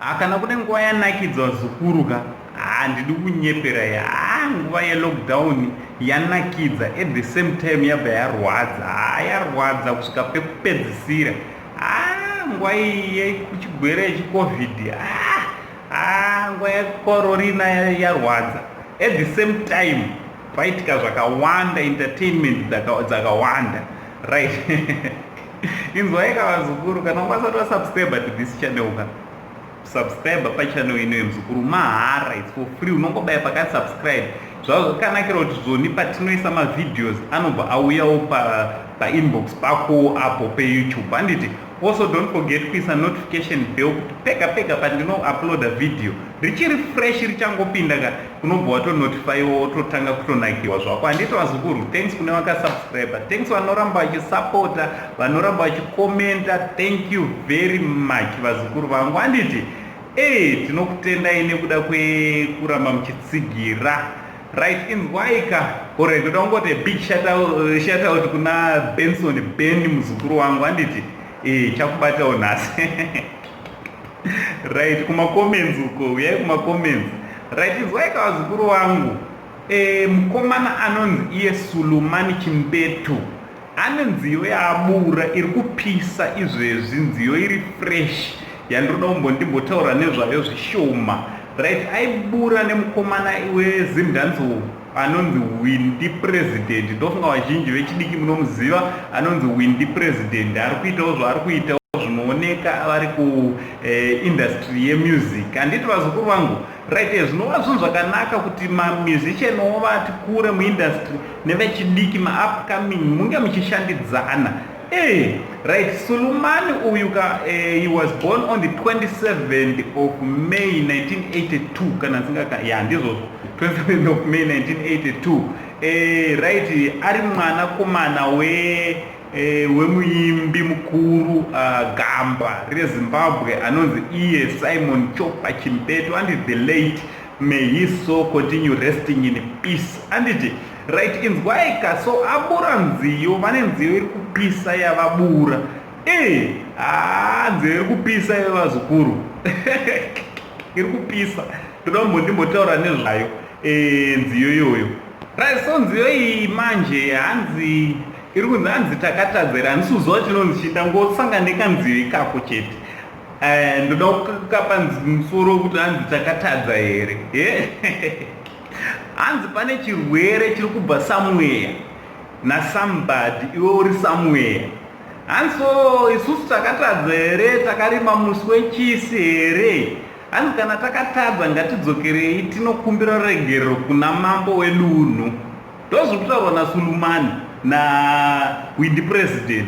Ha, kana kune nguva yanakidza vazukuru ka, handidi kunyepera. Ha, nguva yelockdown yanakidza, at the same time yabva yarwadza. Ha, yarwadza kusvika pekupedzisira. Ha, nguva iyi yechigwere yechiCovid, ha, nguva yekororina yarwadza. At the same time paitika zvakawanda, entertainment dzakawanda, right? Inzwai ka vazukuru, kana ukasati wasubscribe to this channel ka, subscribe pachannel ino yemuzukuru, mahara, it's for free. Unongobaya pakati subscribe. Zvakanakira kuti zvoni patinoisa mavideos anobva auyawo painbox pako apo peYouTube, handiti? Also, don't forget kuisa notification bell kuti pega pega pandinouploada video richiri fresh, richangopinda ka, unobva watonotifyiwa, wototanga kutonakiwa zvako, handiti vazukuru? Thanks kune vakasubscribe, thanks vanoramba vachisapota, vanoramba vachikomenta. Thank you very much, vazukuru vangu, handiti? E, tinokutendai nekuda kwekuramba muchitsigira. Right, inzwaika. Alright, ndoda kungoti big shout out kuna Benson Ben, muzukuru wangu, handiti? E, chakubatawo nhasi. Right, kumacomments uko, uyai kumacomments. Right, inzwaika vazukuru vangu. E, mukomana anonzi iye Sulumani Chimbetu ane nziyo yaabura iri kupisa izvezvi, nziyo iri fresh yandiroda kumbondimbotaura nezvayo zvishoma. Right, aibura nemukomana weZimdancehall anonzi Windy President. Ndofunga vazhinji vechidiki munomuziva, anonzi Windy President. Ari kuitawo zvaari kuitawo zvinooneka, vari kuindustry yemusic, handiti vazukuru vangu? Right, zvinova zvinhu zvakanaka kuti mamusicianwo vati kure muindustry nevechidiki, maupcoming, munge muchishandidzana. E, right, Sulumani uyu ka, he was born on the 27th of May 1982, kana singaka ya, ndizvozvo, 27th of May 1982. Right, ari mwanakomana we wemuimbi mukuru, gamba reZimbabwe, anonzi iye Simon Chopa Chimbetu, and the late, may his soul continue resting in peace, anditi? Right, inzwaika. So abura nziyo, vane nziyo iri kupisa yavabura. E, haa, nziyo iri kupisa yevazukuru, iri kupisa, ndoda kumbondimbotaura nezvayo, nziyo iyoyo. Right, so nziyo iyi manje hanzi iri kunzi, hanzi takatadzera. Handisi kuziva kuti inonzi chii, ndangosanga nekanziyo ikako chete. Ndoda kukapa musoro wekuti hanzi takatadza here. Hanzi pane chirwere chiri kubva somewhere nasomebody, iwe uri somewhere. Hanzi so isusu takatadza here? Takarima musi wechisi here? Hanzi kana takatadza, ngatidzokerei tinokumbira regerero kuna mambo wedunhu. Ndozviri kutaurwa naSulumani naWindy President.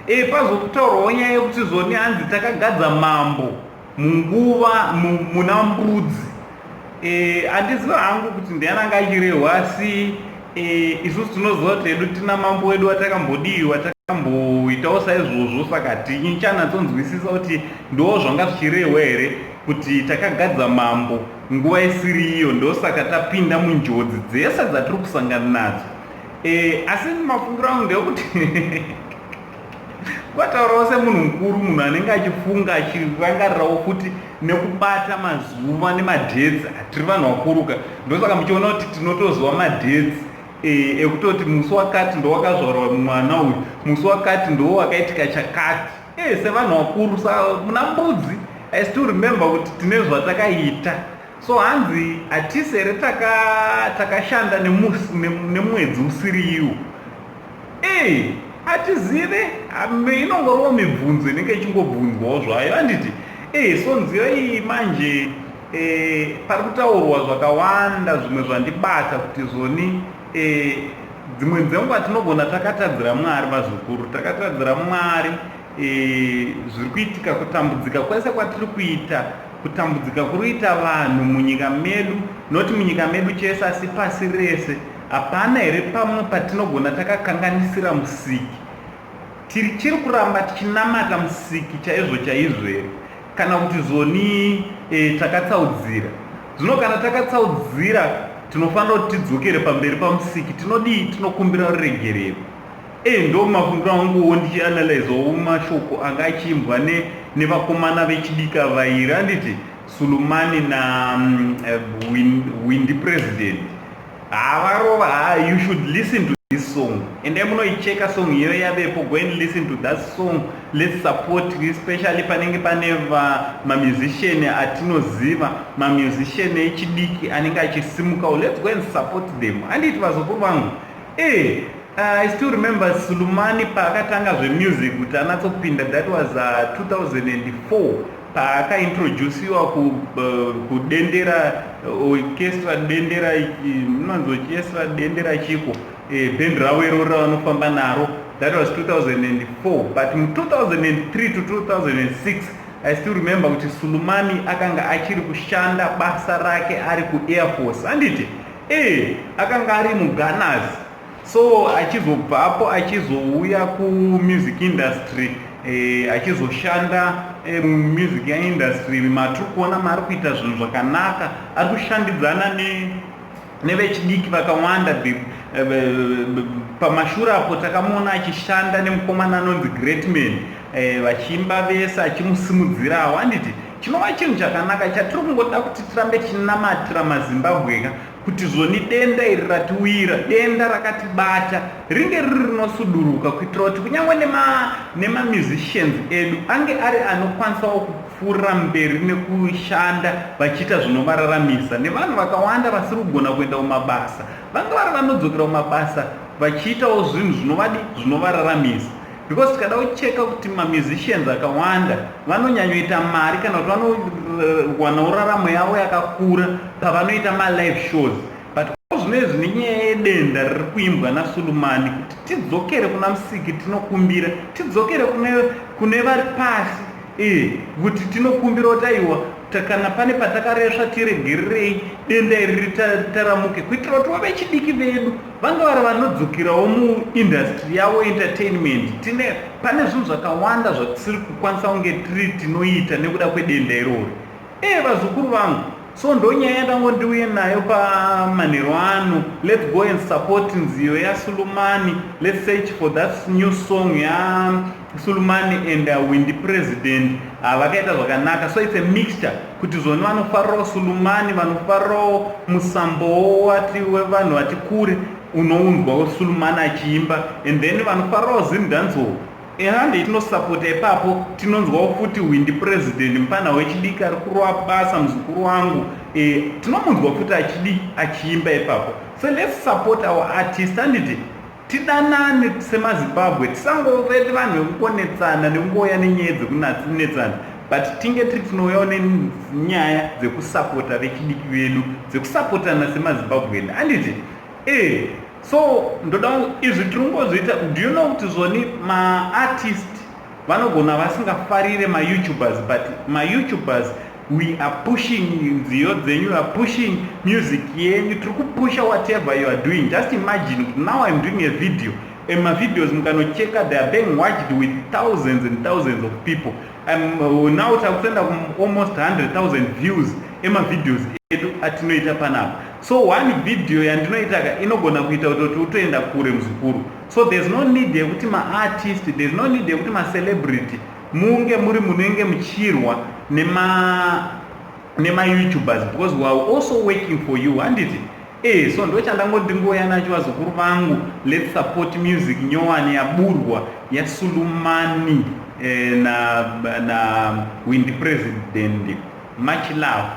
E, pazokutaurwawo nyaya yekuti zvoni hanzi takagadza mambo munguva muna Mbudzi. Handiziva hangu kuti ndiani anga achirehwa, asi isusu tinoziva kuti hedu tina mambo wedu watakambodiwa, watakamboitawo saizvozvo, saka tichanatsonzwisisa kuti ndo zvanga zvichirehwa here, kuti takagadza mambo nguva isiri iyo, ndosaka tapinda munjodzi dzese dzatiri kusangana nadzo. Asi mafungiro angu ndeyekuti kwataurawo semunhu mukuru, munhu anenge achifunga, achirangarirawo futi nekubata mazuva nemadates. Tiri vanhu vakuruka, ndosaka muchiona kuti tinotoziva madates ekutoti musi wakati ndo wakazvarwa mwana uyu, musi wakati ndo wakaitika chakati. Sevanhu vakuru, sa muna Mbudzi, I still remember kuti tine zvatakaita. So hanzi hatisi here takashanda nemwedzi usiri iwo? E, hatizive, inongoriwo mibvunzo inenge ichingobvunzwawo zvayo, handiti? E, so nziyo iyi manje, pari kutaurwa zvakawanda, zvimwe zvandibata kuti zvoni, dzimwe dzenguva tinogona takatadzira Mwari, vazukuru, takatadzira Mwari. Zviri kuitika, kutambudzika kwese kwatiri kuita, kutambudzika kuri kuita vanhu munyika medu, noti munyika medu chese asi pasi rese, hapana here pamwe patinogona takakanganisira Musiki? Tiri chiri kuramba tichinamata Musiki chaizvo chaizvo here, kana kuti zvoni takatsaudzira? Zvino kana takatsaudzira, tinofanira kuti tidzokere pamberi paMusiki. Tinodii? Tinokumbira ruregerero. E, ndo mafungiro anguwo ndichianalyzawo mashoko anga achiimbwa nevakomana vechidika vairi, handiti? Sulumani na Windy President havarova. Ha, you should listen to this song. Endai munoicheka song iyoyo yavepo. Go and listen to that song. Let's support, especially panenge pane mamusician atinoziva, mamusician echidiki anenge achisimukawo. Let's go and support them, handiti, vazukuru vangu? I still remember Sulumani paakatanga zvemusic kuti anatsopinda. That was 2004 paakaintroduciwa kudendera orchestra, Dendera inonzi orchestra Dendera chiko, band ravo iroro ravanofamba naro. That was 2004, but mu2003 to 2006, I still remember kuti Sulumani akanga achiri kushanda basa rake ari kuAir Force, handiti? Akanga ari muGunners. So achizobvapo achizouya kumusic industry, achizoshanda mumusic industry matiri kuona maari kuita zvinhu zvakanaka, ari kushandidzana nevechidiki vakawanda. Pamashure apo takamuona achishanda nemukomana anonzi Greatman, vachiimba vese, achimusimudzirawo, handiti? Chinova chinhu chakanaka chatiri kungoda kuti tirambe tichinamatira maZimbabwe ka, kuti zvoni denda iri ratiwira, denda rakatibata, ringe riri rinosuduruka, kuitira kuti kunyange nemamusicians edu ange ari anokwanisawo kupfuurira mberi nekushanda vachiita zvinovararamisa, nevanhu vakawanda vasiri kugona kuenda kumabasa vanga vari vanodzokera kumabasa vachiitawo zvinhu zvinovadi zvinovararamisa. Because tikada kucheka kuti mamusicians akawanda vanonyanyoita mari kana kuti vanowanawo raramo yavo yakakura pavanoita malive shows. But zvinezvi nenyaya yedenda riri kuimbwa naSulumani, kuti tidzokere kuna Musiki, tinokumbira tidzokere kune vari pasi, kuti tinokumbira kuti aiwa, kana pane patakaresva tiregererei, denda iri ritaramuke, kuitira kuti vavechidiki vedu vanga vari vanodzokerawo muindustry yavo entertainment. Tine pane zvinhu zvakawanda zvatisiri kukwanisa kunge tiri tinoita nekuda kwedenda irori. Vazukuru vangu, so ndonyaya yandango ndiuye nayo pamanhero ano. Let's go and support nziyo yaSulumani. Let's search for that new song yaSulumani and Windy President. Vakaita zvakanaka. So it's a mixture kuti zvoni vanofarirawo Sulumani, vanofarirawo musambowo wati wevanhu vati kure unounzwawo Sulumani achiimba, and then vanofarirawo Zimdancehall, handei tinosapota ipapo. Tinonzwawo futi Windy President, mupana wechidiki ari kurova basa, muzukuru wangu, tinomunzwa futi achidi achiimba ipapo. So let's support our artist, handiti? Tidanane semaZimbabwe, tisangove vanhu vekungonetsana nekungouya nenyaya dzekunetsana, but tinge tiri tinouyawo nenyaya dzekusapota vechidiki vedu, dzekusapotana semaZimbabweni, handiti? So ndoda izvi tiri kungozviita. Do you know kuti zvoni maartist vanogona vasingafarire maYouTubers, but maYouTubers, we are pushing nziyo dzenyu, we are pushing music yenyu, tiri kupusha whatever you are doing. Just imagine kuti now I'm doing a video, and mavideos mukanocheka, they are being watched with thousands and thousands of people. Now takutoenda almost 100,000 views emavideos edu atinoita panapa. So one video yandinoitaka inogona kuita kutoti utoenda kure, muzukuru. So there's no need yekuti maartist, there's no need yekuti macelebrity munge muri munenge muchirwa nemaYouTubers, because we are also working for you, handiti? So ndo chandangondingoya nacho, vazukuru vangu. Let's support music nyowani yaburwa yaSulumani na Windy President. Much love.